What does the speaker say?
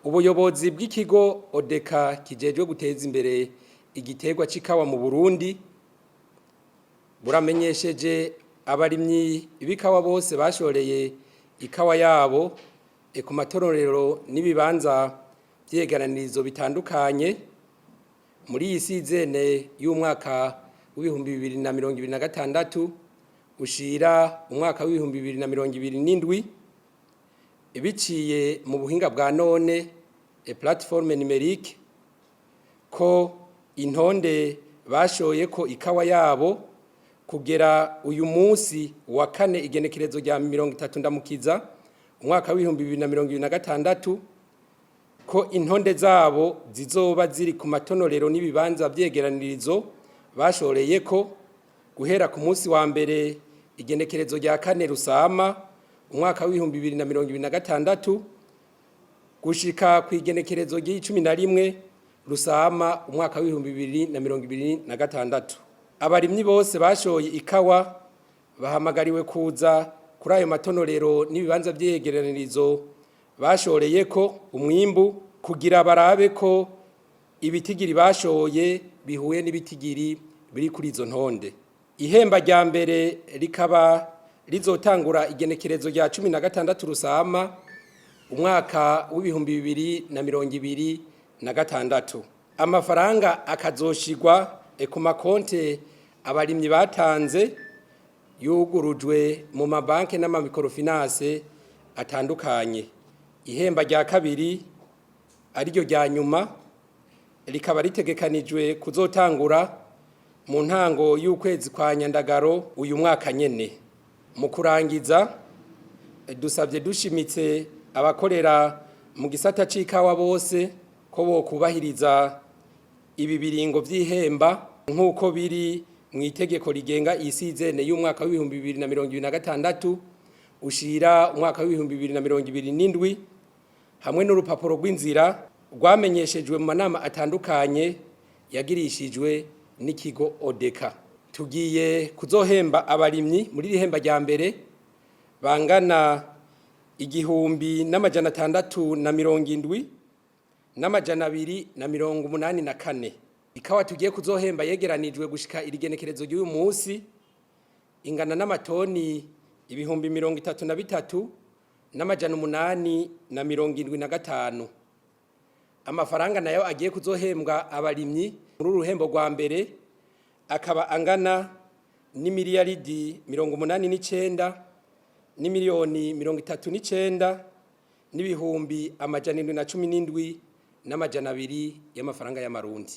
Ubuyobozi bw'ikigo ODECA kijejwe guteza imbere igiterwa c'ikawa mu Burundi buramenyesheje abarimyi b'ikawa bose bashoreye ikawa yabo ku matororero n'ibibanza vyegeranirizo bitandukanye muri iyi sizene y'umwaka w'2026 ushira umwaka w'2027, biciye mu buhinga bwa none, plateforme numérique, ko intonde bashoye ko ikawa yabo kugera uyu munsi wa kane, igenekerezo rya 30 Ndamukiza umwaka w'2026, ko intonde zabo zizoba ziri ku matonorero n'ibibanza vyegeranirizo bashoreye ko guhera ku munsi wa mbere, igenekerezo rya 4 Rusama umwaka w'2026, gushika ku igenekerezo ry'icumi na rimwe Rusama umwaka w'2026. Abarimyi bose bashoye ikawa bahamagariwe kuza kuri ayo matonorero n'ibibanza vyegeranirizo bashoreye ko umwimbu kugira barabe ko ibitigiri bashoye bihuye n'ibitigiri biri kuri izo ntonde. Ihemba rya mbere rikaba rizotangura igenekerezo rya 16 Rusama umwaka w'2026, amafaranga akazoshigwa ku makonte abarimyi batanze yugurujwe mu mabanki n'ama microfinance atandukanye. Ihemba rya kabiri, ariryo rya nyuma, rikaba ritegekanijwe kuzotangura mu ntango y'ukwezi kwa Nyandagaro uyu mwaka nyene. Mu kurangiza, dusabye dushimitse abakorera mu gisata c'ikawa bose ko bokubahiriza ibi biringo vy'ihemba nk'uko biri mu itegeko rigenga isizene y'umwaka w'2026 ushira umwaka w'2027, hamwe n'urupapuro rw'inzira rwamenyeshejwe mu manama atandukanye yagirishijwe n'ikigo ODECA. Tugiye kuzohemba abarimyi muri iri hemba rya mbere bangana 1672,284. Ikawa tugiye kuzohemba yegeranijwe gushika irigenekerezo ry'uyu munsi ingana n'amatoni 33,875. Amafaranga nayo agiye kuzohembwa abarimyi muri uruhembo rwa mbere akaba angana n'imiliyaridi 89 n'imiliyoni 39 n'ibihumbi 717,200 y'amafaranga y'Amarundi.